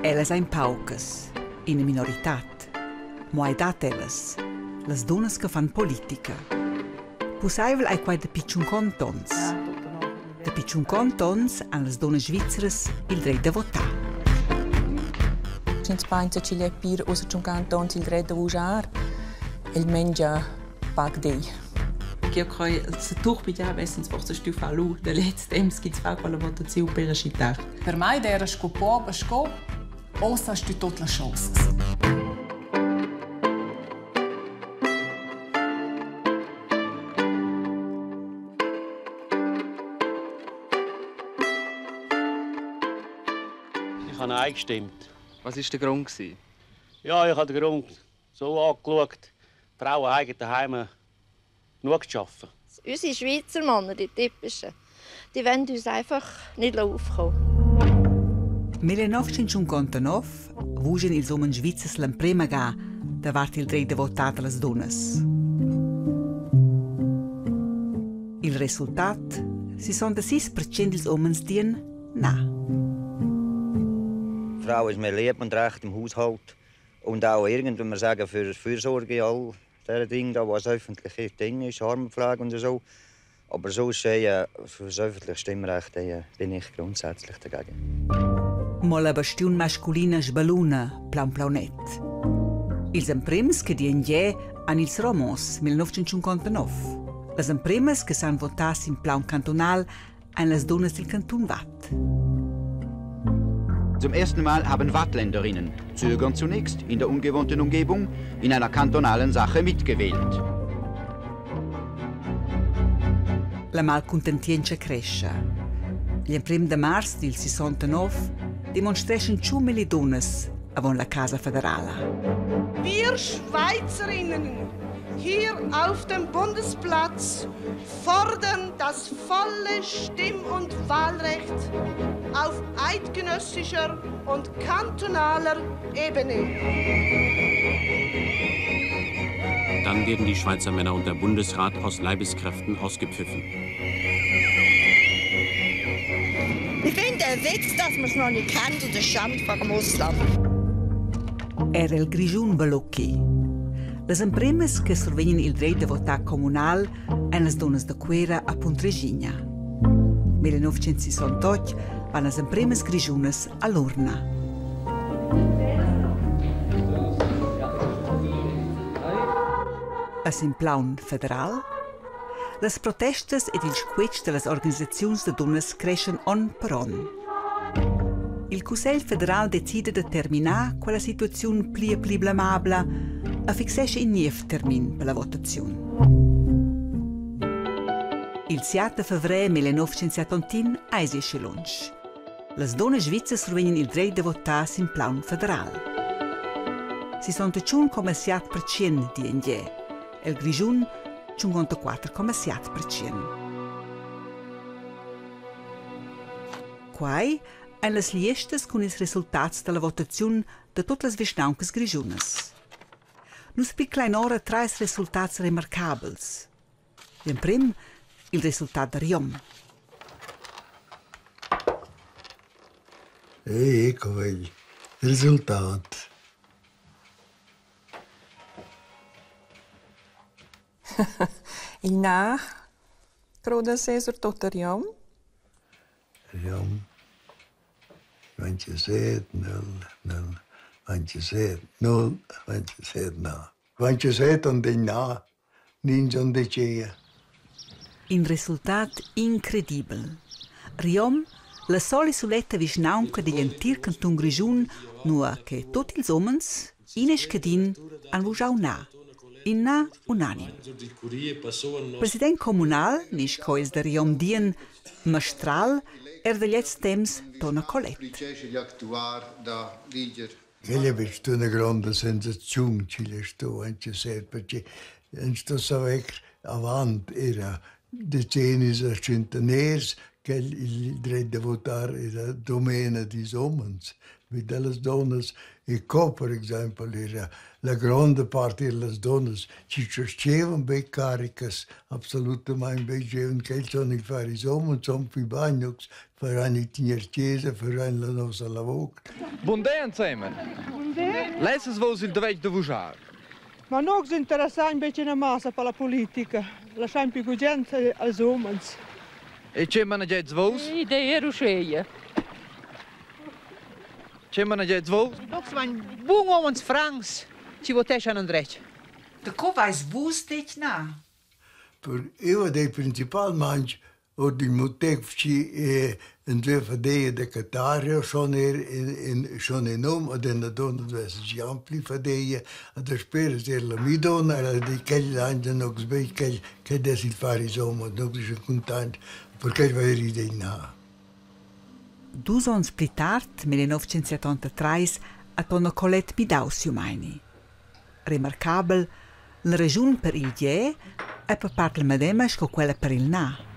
Ellas ein paucas, ina minoritad. Mo ei dat ellas, las dunnas che fan politica. Pusseivel ei quei dapi tschunconta onns. Dapi tschunconta onns han las dunnas svizras il dretg da votar. Sch'ins pensa ch'igl è pir ussa tschunconta onns il dretg da vuschar, el mengia pac dei. Io crei se turpigiar vessens forse stuiu far lu da lez temps ch'ins fa quella votaziun per aschi tard. Per mei era sco puoba sco ossa hast du tot las chausas. Ich habe Nein gestimmt. Was war der Grund? Gewesen? Ja, ich habe den Grund so angeschaut. Die Frauen haben daheim genug zu arbeiten. Unsere Schweizer Männer, die typischen, die wollen uns einfach nicht aufkommen. 1959 vugen ils umens svizzers l'emprema ga davart il dretg da votar dallas dunnas. Il resultat? 66% dils umens dien na. Die Frau ist mir lieb und recht im Haushalt und auch irgendwann wir sagen für Fürsorge all diese Dinge da, was öffentliche Dinge ist, Armenpflege und so. Aber sonst für das öffentliche Stimmrecht bin ich grundsätzlich dagegen. Mo la bastiun masculina sballuna plaun plaunet. Ils emprims che dien gie han ils Romans 1959. Las emprimas che san votar sin plaun cantonal ein las dunnas dil cantun Watt. Zum ersten Mal haben Wattländerinnen, zögern zunächst in der ungewohnten Umgebung, in einer kantonalen Sache mitgewählt. La malcuntentientscha crescha. Gl'emprim da mars dil 69 demonstreschan tschun dunnas avon la Casa federala. Wir Schweizerinnen hier auf dem Bundesplatz fordern das volle Stimm- und Wahlrecht auf eidgenössischer und kantonaler Ebene. Dann werden die Schweizer Männer und der Bundesrat aus Leibeskräften ausgepfiffen. Ich finde ein Witz, dass man es noch nicht kennt und eine Schande vor dem Ausland. Era il Grischun balocchi. Las empremas che survegnan il dretg da votar communal ein las dunnas da Cuera a Pontresina. 1968 van las empremas grischunas all'urna. Es in plaun federal? Las protestas ed il squitsch da las organisaziuns da dunnas creschan onn per onn. Il Cussegl federal decida da terminar quella situaziun pli e pli blamabla e fixescha in niev termin per la votaziun. Il 7 da favrer 1971 eisi schi lunsch. Las dunnas svizzas survegnan il dretg da votar sin plaun federal. 61,7% di en gie. El Grischun 54,7%. Quai ein las gliestas cun ils resultats dalla votaziun da tut las vischnauncas grischunas. Nus piclein ora treis resultats remarcabels. Gl'emprem il resultat da Riom. Ecco vegl resultat. Il nar croda sez surtut a Riom. Riom 27 0 0 27 0 27 na. 27 und in na, ningiun decea. In resultat incredibel. Riom, la sola suletta vischnaunca digl entir cantun Grischun, nua che tut ils umens, in e scadin, han vuschau na. In na unanim. President communal, ni sco ils da Riom dien, mastral, er da gliez temps Tona Colett. Quella è una grande sensazione ci le sto anche se perché sto saver avant era decennis e centeners che il dret da votar era domena dils umens, mit dallas donnas. E co, per exempel, era la gronda part dellas donnas chi giaschevan be caricas, absolutamaing be gievan quels han il far ils homens han plü bagnocs, faran il tegner chesa, faran la nossa lavur. Bun di ensemen. Bun di. Lessas vus il dretg da vuschar? Ma nus interessain betg ina massa per la politica. Laschain più gugent als umens. E che managez vus? Idee uscheia. Che managez vus? Nus vain bun umens francs ci voteschan andretg. Da co vais vus detg na? Per eu dei principalmaing Ord il motiv chi ün dveva dir da cattar schon eir in schon in hom ed üna duonna dvess gian plü fadia. E dasperas eir la mia duonna ella di quel aint nox be quel che dess il far insomma, nox eschan cuntaints perché vair idea na. Dus onns pli tard, 1973, ha Tona Colette midau siu meini. Remarcabel, la regiun per il gie è per part la medema sco quella per il na.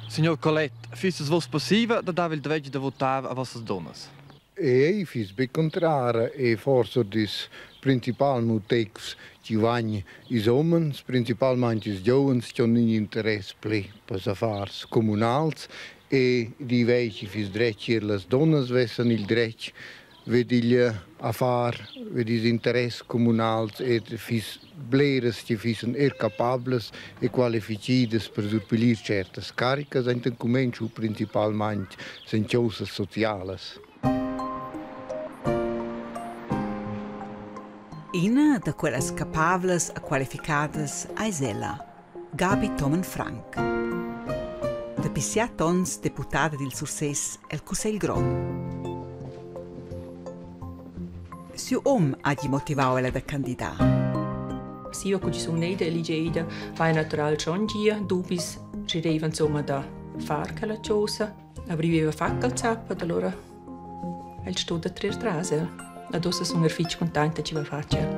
Signor Colette, füss vos passiva da dar il dretg da votar a vossas dunnas? Ei fiss be contrara e forsa dis principal motivs chi vagn ils homens, principalmaing ils giovens chi han ün interess pli pels affars communals e di vei chi fiss dret ch'eir las dunnas vessan il dret ved igl affar, ved ils interess communals e fiss bleras chi fissen eir capablas e qualifichidas per surpiglier tschertas caricas enten cumentscho principalmaing sen chosas socialas. Ina da quellas capavlas e qualificadas eis ella, Gabi Tomen Frank. Dapi siat onns deputada dil Sursés el Cussegl grond. Siu um hagi motivau ella da candidar. Sia cu ci sun neida eligeida fai natural schon gia dubis rideva insomma da far quella chosa. Avriveva fatg al zap ed allora el sto da trer tras el. Ad ussa sun er fitg contenta chi va fatg el.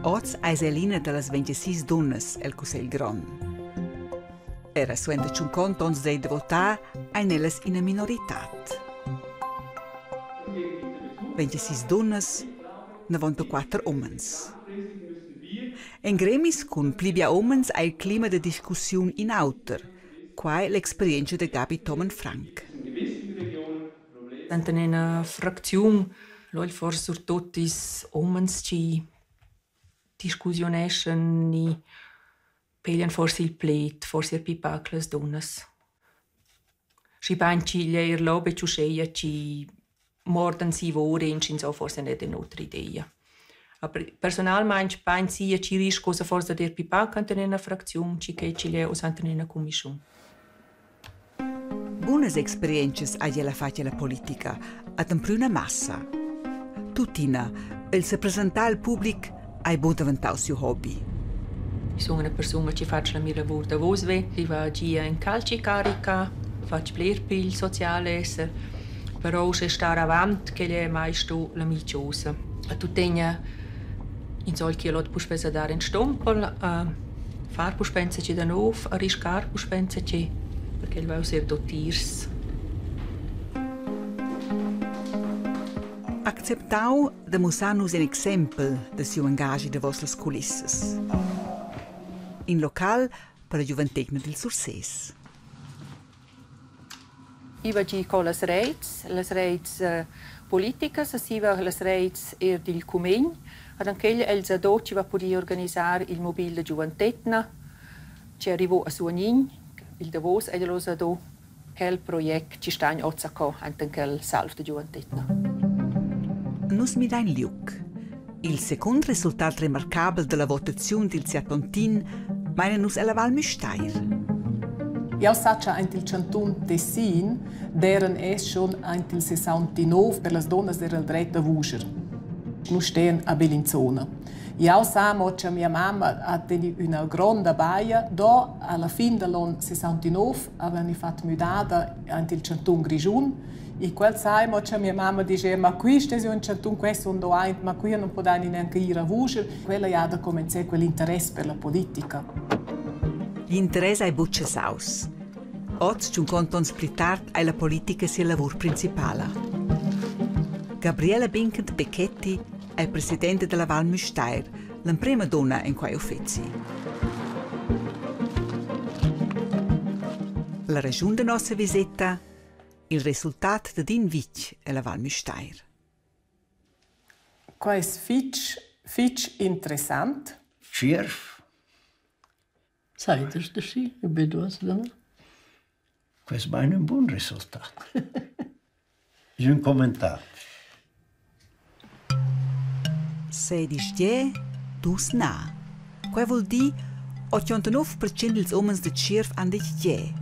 Oz eis el ina dallas 26 dunnas el Cussegl grond. Era suenter tschunconta onns dei da votar ein ellas ina minoritad. 26 dunnas, 94 umens. En gremis cun pli bia umens ei il clima da discussiun in auter. Quai l'experientscha da Gabi Thomen Frank. Enten ina fracziun lu forse surtut ils umens chi discussiuneschan ni peglian forse il pled, forse er pli pac las dunnas. Schibein ch'igl ei er leu buc uscheia chi mordan siva ora entgins ho forse net ün'otra idea. Aber personalmein pensi io chi risch cosa forse da dir pli pac enten üna fracziun chi che ch'igl è uss enten üna cumischiun. Bunas experientschas hagi ella fatg ella politica ad empruna massa. Tuttina, el sepresentar al public ei buc daventau siu hobby. Sun üna persuna chi fatsch la mia lavur davos ve, chi va gia in calci carica, fatsch bler pil socialesser, però uschè star avant ch'el è mai sto la mia chosa. A tuttegna insomma chi l'ho puspè sa dar ün stumpel, a far puspè insatgi da nouv, a riscar puspè insatgi, perché el veva eir do tiers. Acceptau da mussar nus in exempel da siu engaschi davos las culissas. In local per la giuventetgna dil Sursés. I va gi co las reits, las reits politicas, e siva las reits eir dil cumegn. Ad anquel els ha do chi va pudì organisar il mobil da giuventetgna, chi arrivo a Suognin, il davos ed el hoz ha do quel project chi stagn hoz a co enten quel salv da giuventetgna. Nus midain liug. Il secund resultat remarcabel dalla votaziun dil Siatontin meina nus ella Val Müstair. Jau saja aint il chantun Tessin d'eiran es schon aint il 69 per las dunnas era il dret da vuscher. Nus stean a Bellinzona. Jau sa mo cha mia mamma ha teni üna gronda baia. Do alla fin da l'on 69 avevani fat müdada aint il chantun Grischun E quel sai mo cha mia mamma diceva ma quist es ün chantun quest sun do aint, ma quia non podaini neanche ir a vuscher. Quella jada comenzè quel interess per la politica. L'interess ei buc cessaus. Oz, tschunconta onns pli tard, ei la politica sia lavur principala. Gabriela Binkert Becchetti ei presidenta dalla Val Müstair, l'emprema dunna en quei uffeci. La raschun da nossa viseta? Il resultat dad in vitg ella Val Müstair. Quai es fich, fich interessant. Tschierv. Sai, das ist sì, ich bin duas da. Quai es bain ün bun resultat. Ün commentar. Sedisch gie, dus na. Quei vul dir 89% dils umens da Tschierv han detg gie.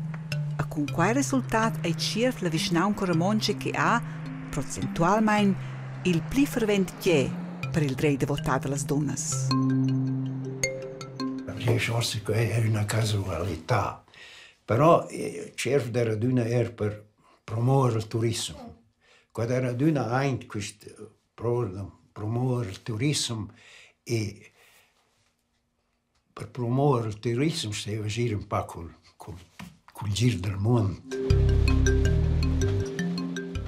E cun quei resultat ei Tschierv la vischnaunca romontscha che ha, procentualmein, il pli fervent gie per il dretg da votar dallas dunnas. Forse quei è üna casualità, però Tschierv d'eira adüna eir per promover il turissem. Qua d'eira adüna aint quist promover il turissem e per promover il turissem staiva gir ün pa cul cul cul gir dal muond.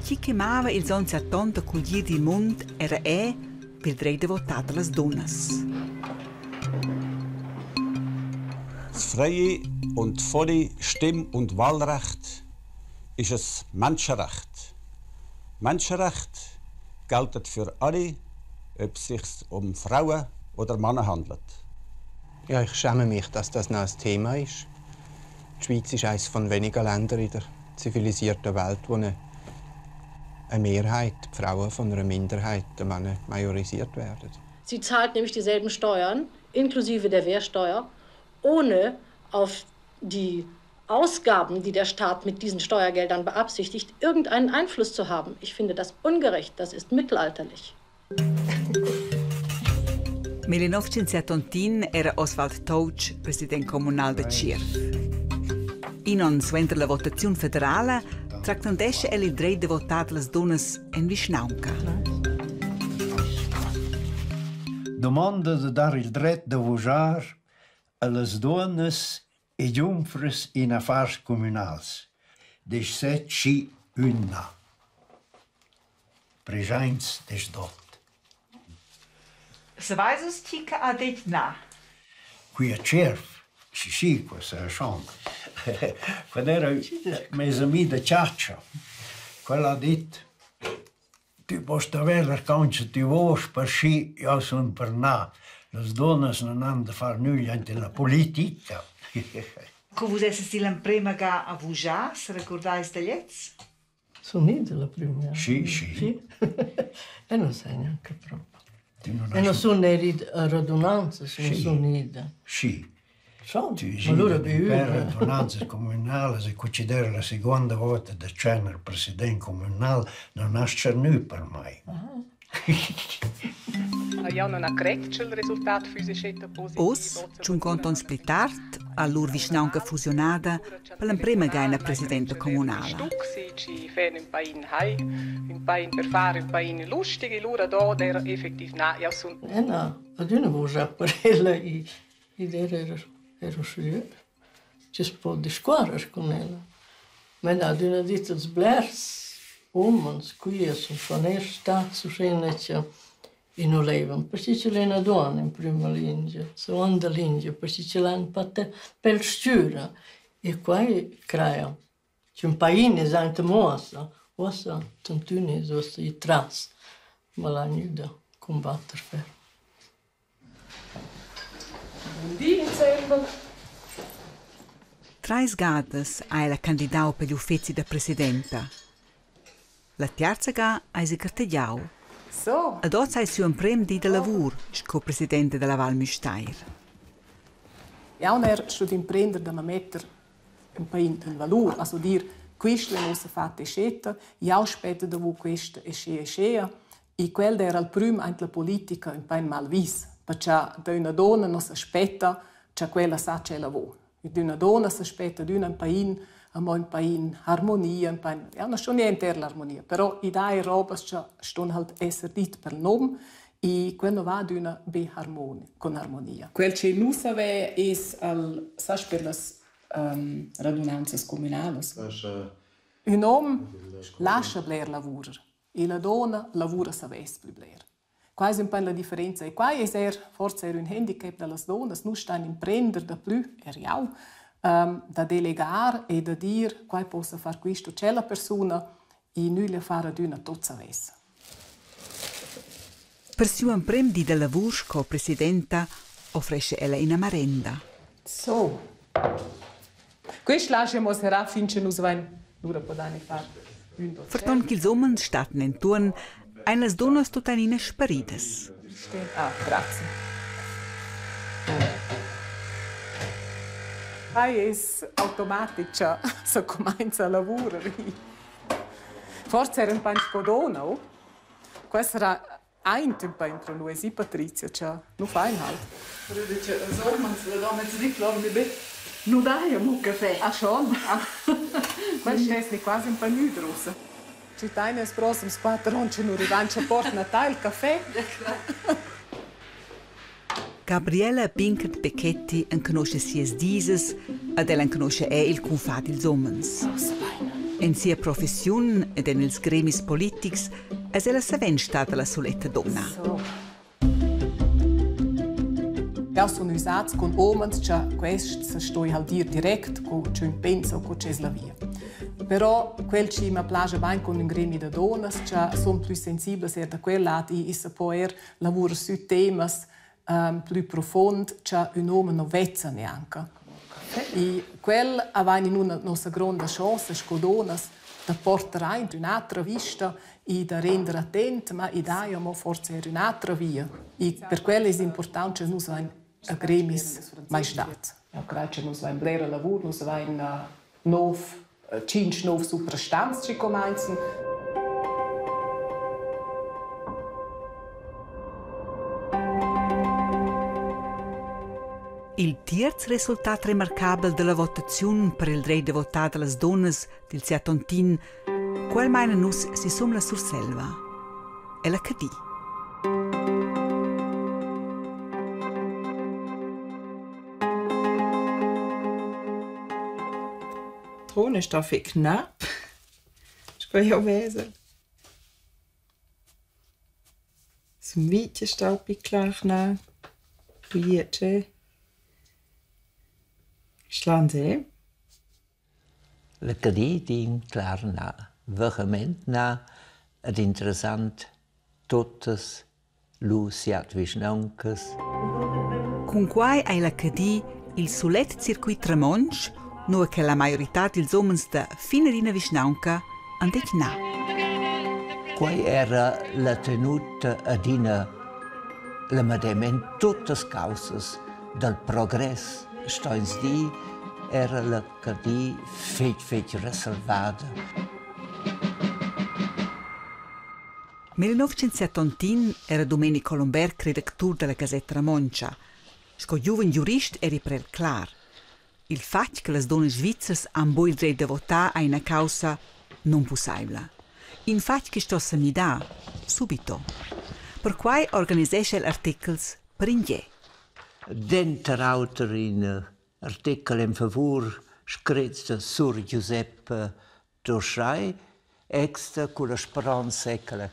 Chi che mava ils onns settonta cul gir dil mund era è per dretg da votar dallas dunnas. Das freie und volle Stimm- und Wahlrecht ist ein Menschenrecht. Menschenrecht gelten für alle, ob es sich um Frauen oder Männer handelt. Ja, ich schäme mich, dass das noch ein Thema ist. Die Schweiz ist eines von wenigen Ländern in der zivilisierten Welt, wo eine, eine Mehrheit, die Frauen von einer Minderheit, der Männer majorisiert werden. Sie zahlt nämlich dieselben Steuern, inklusive der Wehrsteuer, ohne auf die Ausgaben, die der Staat mit diesen Steuergeldern beabsichtigt, irgendeinen Einfluss zu haben. Ich finde das ungerecht, das ist mittelalterlich. 1971 era Oswald Toutsch president communal da Tschierv. In onn suenter la votaziun federala tractandescha el il dretg da votar las dunnas en vischnaunca. Domanda da dar il dret da vuschar a las duonnas e giunfras in affars cumünals. Deschset schi ün na. Preschaints deschdot. Savais vus chi che ha detg na? Qui a Tschierv, schi schi, qua sarà schon. Quando era meis ami da chatscha, quel ha dit: «Tü post avair la cauncha tü voust, perche jau sun per na. Las duonnas non han da far nüglia aint illa politica.» Co vus essas i l'emprema ga a vuschar, seregurdais da gliez? Sun ida la prüma Sì, sì. Sì. E non sai neanche proprio. Tü non E non sun neir ida a radunanzas, non sun ida. Sì. So, Tü ma lura be per üna. radunanzas cumünalas e cucider la seguonda vouta da tscherner president cumünal non has tschernü per mai. Jau non ha cret ch'il resultat füss schet positiv. Oz, tschunconta onns pli tard, ha lur vischnaunca fusiunada per l'emprema ga ina presidenta communala. Stucsi ci fan ün pain hai, ün pain per far ün pain lustig e lura do der effektiv na, jau sun. E na, adüna vuschà per ella ed era era sü. Chi's po discuorrer cun ella. Ma ella ha adüna dit als blers umans qui sun schon eir stats uschena cha i nu leivan, perche ch'el è üna duonna in prüma lingia, seguonda lingia, perche ch'el ha ün pa pel s-chüra. E quai craja ch'ün pain es aint amo uossa, uossa tantüna es uossa i tras, ma l'ha gnü da cumbatter ferm. Bun di insembel. Treis gadas ha ella candidau per gl'uffeci da presidenta. La tiarza ga eisi gartegiau. So. Ed oz ei siu emprem di da lavur sco presidenta dalla Val Müstair. Jau n'er sto d'imprender da ma metter ün pain in valur, also dir quist l'he ussa fat e scetta, jau spetta davo questa e schea e schea. E quel d'eira il prüm aint la politica ün pain malvis, perché da üna donna non s'aspetta cha quella sa che ella vo. D'üna donna s'aspetta d'üna ün pain amo ün pain harmonia, ün pain, ja, non sto niente er l'armonia, però i dà eir robas cha ston halt esser dit per nom e quel non va adüna be harmoni con armonia. Quel che nus avè es al sas per las Radunanzas communalas. Ün hom lascha bler lavurer e la donna lavura savess plü bler. Qua es ün pa la differenza e quai es eir forsa eir ün handicap da las dunnas. Nus stain imprender daplü, er jau, da delegar e da dir quai possa far quist o tschella persuna e nüglia far adüna tuot savess. Per siu emprem di da lavur sco presidenta offresce ella ina marenda. So. Quist laschiamo serrà fin che nus vain lura podani far ün do. Ferton ch'ils umens stattan entuorn, ein las dunnas tuttenina sparidas. Ah, grazie. Quai es automatic cha sa cumainza a lavurar. Forsa era ün pa scodona, o? Quai sarà aint ün pa pro nus, sì Patrizia, cha nu fain halt. Dice, insomma, la donna di be, nu dai amo caffè. Ah schon? Ah. Quel stess quasi un pa müder ussa. Ci tain ils prossims quatter ons che nu rivan cha port Natal il caffè. Gabriela Binkert Becchetti enconosce sias disas ed ella enconosce er il cunfar dils umens. En sia professiun ed en ils gremis politics es ella savens stada la suletta donna. Jau sun usats cun umens cha quest sa stoi halt dir direct co ch'ün pensa o co ch'es la via. Però quel chi ma plaja bain cun ün gremi da dunnas cha sun plü sensiblas eir da quel lat i sa po eir lavurar sü temas plü profund cha ün hom non vezza neanche. E quel avain in una nossa gronda chance sco dunnas da portar aint ün'atra vista e da render attent, ma i daja amo forsa eir ün'atra via. E per quel es important cha nus vain a gremis maistats. Eu craj cha nus vain blera lavur, nus vain nov, tschinch nov suprastants chi cumainzan. Il tierz resultat remarcabel dalla votaziun per il dretg da votar dallas dunnas dil Siatontin, quel meina nus sisum la Surselva. Ella Cadi. Trun è stà fitg knapp, sco jau vesel. Sumvitg è stà pli clar nà, Tujetsch. Schlands è. La Cadi din clar na, vehement na ed interessant tuttas lu siat vischnauncas. Cunquai ei la Cadi il sulet circuit romontsch, nua che la maioritad dils umens da fin ad ina vischnaunca han detg na. Quei era la tenuta adina la medema en tuttas caussas dal progress, sto ins dir, era la Cadi fetg fetg reservada. 1971 era Domenic Columberg redactur dalla Gasetta Romontscha. Sco giuven giurist eri per el clar. Il fatg che las dunnas svizzers han buc il dretg da votar ei ina caussa nunpusseivla. In fatg che sto semidar subito. Perquai organisescha el artechels per in gie. Denter auter in artechel en favur screts da Sur Giuseppe Durschei exter culla speronza che la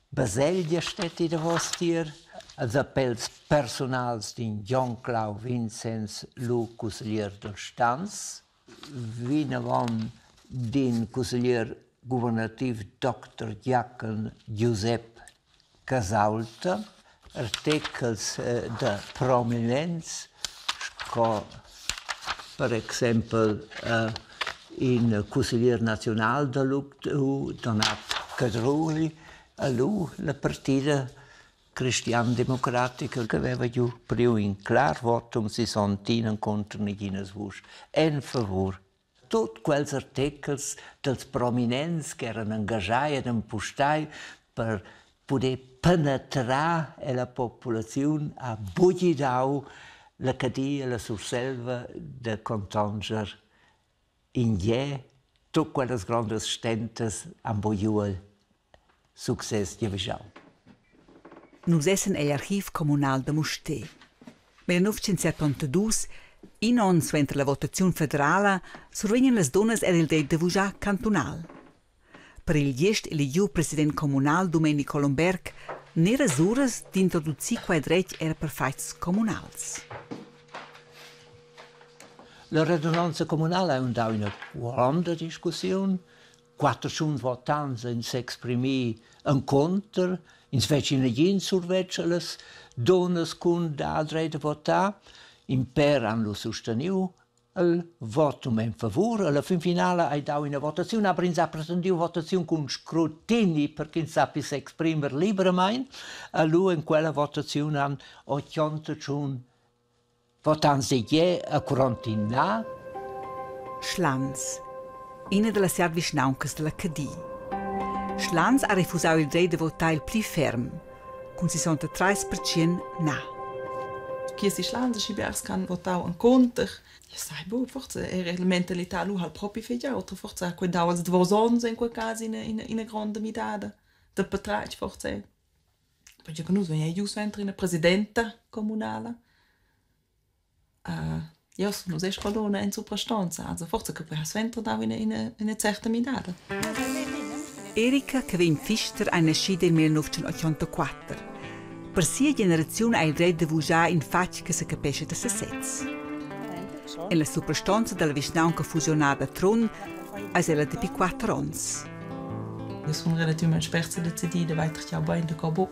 baselgia stetti davostier, als appels persunals d'in Gion Clau Vincenz, lu cusseglier dal Stanz, vinavon d'in cusseglier guvernativ Dr. Giachen Giusep Casaulta, artechels da prominents sco per exempel in cusseglier naziunal da l'UCDU, Donat Cadruvi, e lu la partida cristiandemocratica che aveva giu priu in clar votum sisontin encunter neginas vuschs en favur. Tut quels artechels dals prominents ch'eran engaschai ed empustai per puder penetrar ella populaziun ha bugidau la Cadi e la Surselva da contonscher in gie tut quellas grondas stentas han bugiu el success giavischau. Nus essan egl archiv communal da Mustér. 1972 In onn suenter la votaziun federala survegnan las dunnas er il dretg da vuschar cantunal. Per il gest elegiu president communal Dumeni Columberg neras uras d'introducir quei dretg era per fatgs communals. La radunanza communala ha dau ina gronda discussiun. 400 votants ein s'exprimi encunter, ins fetschi negin survetsch allas dunnas cun dar dretg da votar. In pèr han lu susteniu il votum en favur. Alla fin finala hai dau ina votaziun, aber ins ha pretendiu votaziun cun scrutini per ch'ins sappi s'exprimer libramein. E lu en quella votaziun han 81 votants gie e 41 na. Schlans. Ina dallas siat vischnauncas dalla Cadi. Schlans ha refusau il dretg da votar il pli ferm, cun 63% na. Chi si Schlans schi biars ch'han votau encunter, ja sai buc, forse era la mentalità lu ha'l propi fetg autra, forse ha quei dau els davos onns en quei cas ina, ina, ina gronda midada da patratg forse. Perché che nus vegn giu suenter ina presidenta communala. Jeu sun uss scolona en suprastonza, also forsa che quei ha suenter dau ina, ina, ina certa midada. Erika che vegn Pfister ei naschida in 1984. Per sia generaziun ha il dretg da vuschar in fatg che secapescha da sesez. En la suprastonza dalla vischnaunca fusionada Trun eis ella dapi quater onns. Io sun relativamaing spert decidida, weiter ch'jau bain da co buc.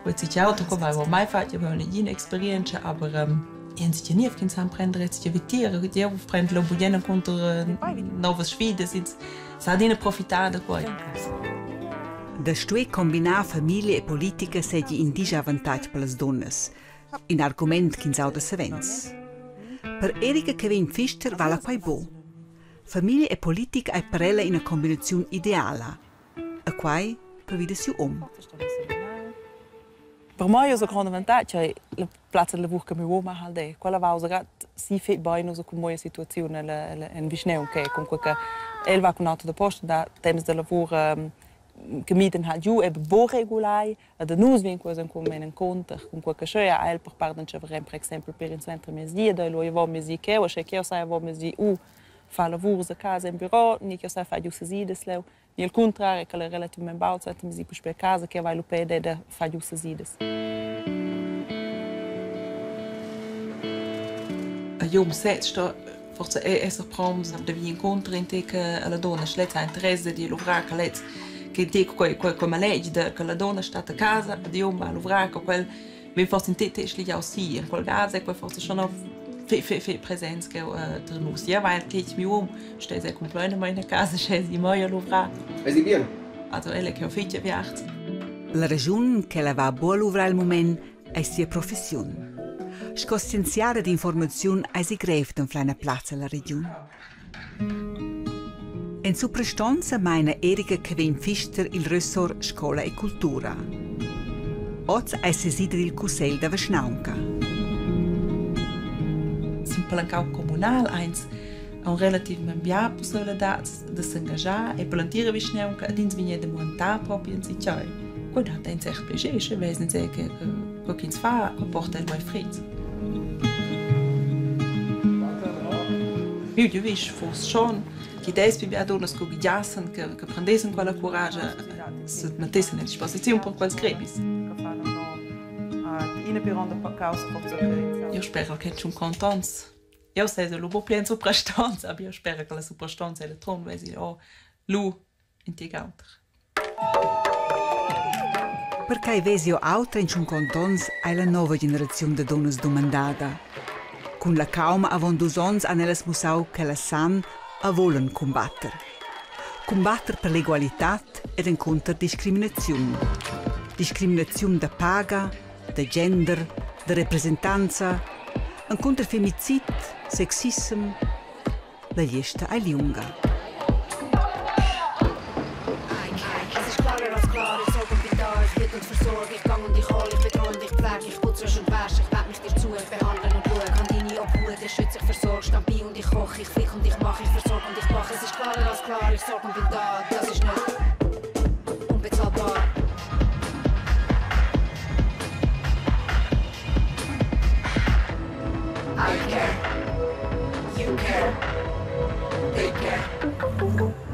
Quei che auter co vaiva mai fatg, avevo nagina experienza, aber ins ja niev ch'ins han prender jetzt ja vitier, jeu prend lo bugen encunter novas sfidas, ins sa adina profitar da quei. Da stuer combinar famiglia e politica seigi in disavantatg per las dunnas, in argument ch'ins auda savens. Per Erika Kevin Pfister vala quei buc. Famiglia e politica ei per ella ina combinaziun ideala. E quai pervi da siu um. Per mai es il grond avantatg che la plazza da lavur che miu uom ha halt è. Quella va ussa grad si fetg bein ussa cun moja situaziun ella en vischnaunca e cunquei che el va cun auto da posta da temps da lavur che midan halt giu e buc regulai e da nus vegn quasi ancun meno encunter cunquei che sche ha el per part entscheiverem per exempel per in suentermiezdi ed lu avon miezdi cheu e sche cheu sai avon miezdi u fa lavurs a casa in büro ni ch'jeu sai far giu sesidas leu. Ni al cuntrari, ch'el è relativamain baud suentermiezdi puspei a casa che vai lu peda da far giu sesidas. Io sez sto forse esser proms da vi incontro in te che la donna schlez ha interesse di luvrar che lez che te quei quei quei maletg da che la donna stat a casa ed io va a luvrar che quel vegn forse in te te schligiau si in quel cas è quel forse schon noch fe fe fe presents che tra nus. Io vai che miu um stess è completamente a casa sche si mai a luvrar. Es bien? Also ella che ho fetg aviart. La raschun ch'ella va buca a luvrar il mument ei sia professiun. Sco scienziada d'informaziun eisi grev d'anflar ina plazza ella regiun. En suprastonza meina Erika Cavegn-Pfister il ressort scola e cultura. Oz ei sesida dil cussegl da vischnaunca. Sin palancau communal eins aun relativamain bia pussaivladads da s'engaschar e per l'entira vischnaunca ed ins vegn da muentar propi en tgei. Quei dat ein cert plascher, sche vesen se che co ch'ins fa, co porta el mai freds. Miu giuvisch fuss schon che dess pi bia dunnas co giassen che, che prendessen quella curascha se mettessen en disposiziun per quels gremis. Io spero che tschun contents. Eu sei lu buc pli en suprastanza, aber io spero che la suprastanza e la Tron vesi oh, lu in tec auter. Perquei vesi jeu auter in tschuncont'onns ei la nova generaziun da dunnas dumandada. Cun la cauma avon dus onns han ellas mussau ch'ellas san e vulan cumbatter. Cumbatter per l'egualitad ed encunter discriminaziun. Discriminaziun da paga, da gender, da representanza, encunter femicid, sexissem. La gliesta ei liunga. Es ist klarer als klar, ich sorg und bin da, ich hüt und versorg, ich gang und ich hol, ich betreu und ich pfleg, ich putz, wasch und wasch, ich wend mich dir zu, ich behandle und schau, han deine Obhut, ich schütze, ich versorg, stand bei und ich koch, ich flick und ich mach, ich versorg und ich bach, es ist klarer als klar, ich sorg und bin da, das ist nicht unbezahlbar. I care. Thank you.